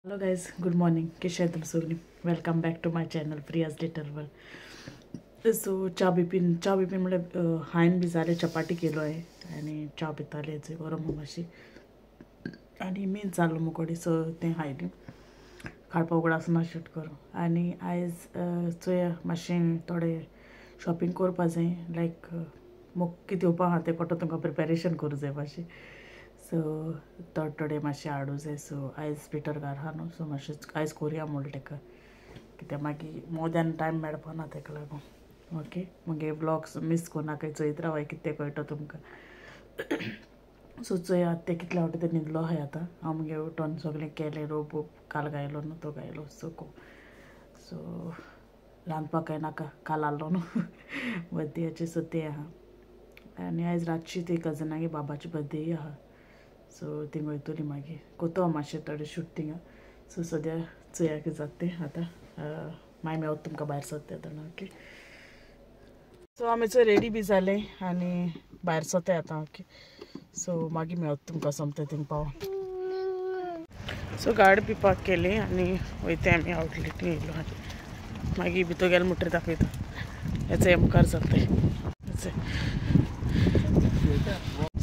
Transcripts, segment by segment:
Hello guys, good morning. कशें तुमी सगळीं? Welcome back to my channel Priya's little world. So च्या बी पीन म्हणल्यार हांवें बी जालें, चपाटी केलो हांवें आनी च्या पितालें गरम मातशी आनी मीन जालो मुकोडी. सो तें हायलें काडपा उगडास ना शूट करूं. आनी आयज चोया मातशें थोडें शॉपिंग करपा जाय, लायक म्हाका कितें येवपा आहा तें कोटो तुमकां प्रिपेरेशन करूं जाय मातशें. सो थोडे थोडे मातशें हाडूं जाय. सो आयज पिटर घार आहा न्हू, सो मातशें आयज करुया म्हणलें तेका, कित्याक मागीर मोद्यान टायम मेळपा ना तेका लागून. ओके, मुगे व्लॉग्स मीस करनाका, चोयत रावाय कितें कळटा तुमकां. सो चोया ते कितले फावटी ते न्हिदलो आहाय आतां. हांव मुगे उठोन सगळें केलें, रोप काल गायलो न्हू तो गायलो. सो सो रांदपाक कांय नाका, काल आहलो न्हू बर्थडेयाचे. सो तें आहा. आनी आयज रातची ती कजनागे बाबाची बर्थडे आहा, सो थिंग वयतली मागीर कोतो मातशें थोडें शूट थिंगा. सो सद्या चोया कितें जाता तें आतां. मागीर मेवता तुमकां भायर सरता तेन्ना. ओके, सो आमी चोय रेडी बी जालें आनी भायर सरताय आतां. ओके, सो मागीर मेवता तुमकां सोमतें थिंग पावोन. सो गाडी बी पार्क केली आनी वयताय आमी आवटलेटी येयलो. आनी मागीर भितर गेले म्हणटरीर दाखयता. हेचे मुखार जाता.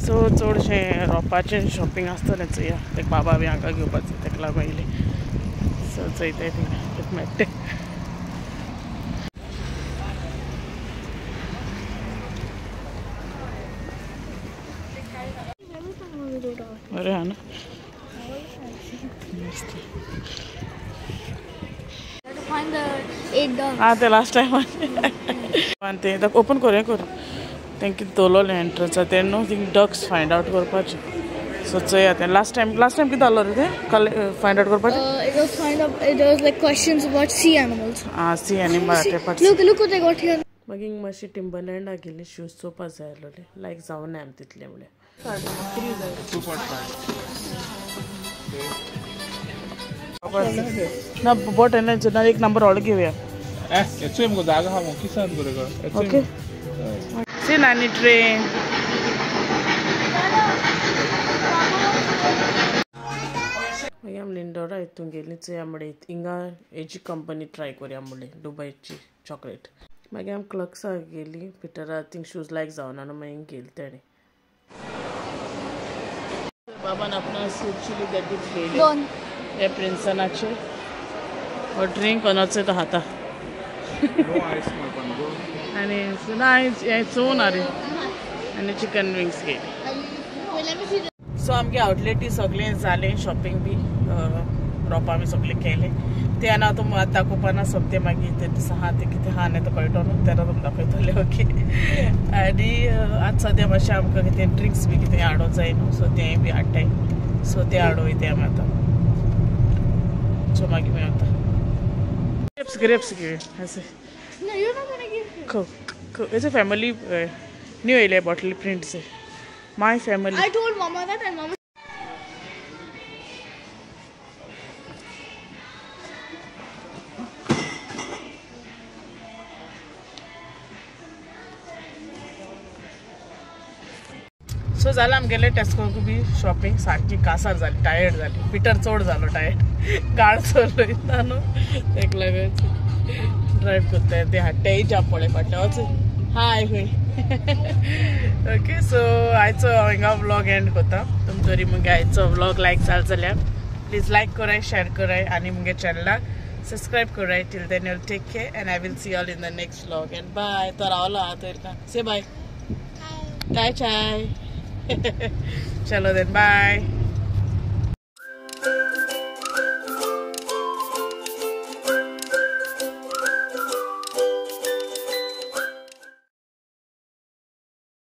सो चडशें रोपाचें शॉपिंग आसतलें चोया. तेका बाबा बी हांगा घेवपाचें तेका लागून येयलें. सो चोयताय थिंगा कितें मेळटा. बरें आहा न्हू. आं तें लास्ट टायम आनी तें ओपन करूया करूं तें कितें दवरलें एंट्रन्सा तें न्हू थिंग डक्स फायंड आवट करपाचें. सो चोया तें लास्ट टायम कितें जालो रे तें फायंड आवट करपाचें. आं, सी एनिमल. मागीर मातशी टिम्बरलँडा गेली, शूज चोवपा जाय आसलोले, लायक जावना आमी तितलें म्हणल्यार. ना बोट ना एक नंबर ऑर्डर घेवया. ओके, सी नानी ट्रेन. मागीर आमी लिंडोरा हितून गेली चोया म्हणलें हिंगा हेजी कंपनी ट्राय करुया म्हणलें, दुबयची चॉकलेट. मागीर आमी क्लर्क्सा गेली, पिटरा थिंग शूज लायक जावना न्हू, मागीर गेली तेणें. बाबान आपणा सूप चिली गड्डीच घेयली हे प्रिन्सनाचे. हो ड्रिंक कोणाचो तो खाता. आनी ना हें चोवना रे. आनी चिकन विंग्स घेयली. सो आमगे आवटलेटी सगळें जालें शॉपिंग बी, रोपा बी सगळें केलें. तें आनी हांव तुमकां आतां दाखोवपा ना सोमतें, मागीर तें दिसा आहा तें कितें आहा न्ही तो कळटलो न्हू तेन्ना तुमकां दाखयतलें. ओके, आनी आतां सद्या मातशें आमकां कितें ड्रिंक्स बी कितें हाडूंक जाय न्हू, सो तें बी हाडटाय. सो तें हाडूं वयताय आमी आतां. सो मागीर मेवता. ग्रेप्स ग्रेप्स घेवया अशें. It's a family new येयले bottle prints my family. I told mama that and mama. So जालें आमगेलें टेस्कोक बी शॉपिंग सारकी कासार जाली, टायर्ड जाली. पिटर चड जालो टायर्ड, गाड चलयता न्हू तेका लागून ड्रायव करताय ते हाडटाय जाम पळय फाटल्यान वच हाय खंय. ओके, सो आयचो हिंगा व्लॉग एंड करता. तुमकां जरी मुगे आयचो व्लॉग लायक जालो जाल्यार प्लीज लायक कराय, शेअर कराय आनी मुगे चॅनलाक सबस्क्रायब कराय. Till then you'll take care and I will see all in the next vlog. And bye. तो रावलो आहा तर से बाय. बाय चाय. चलो then bye.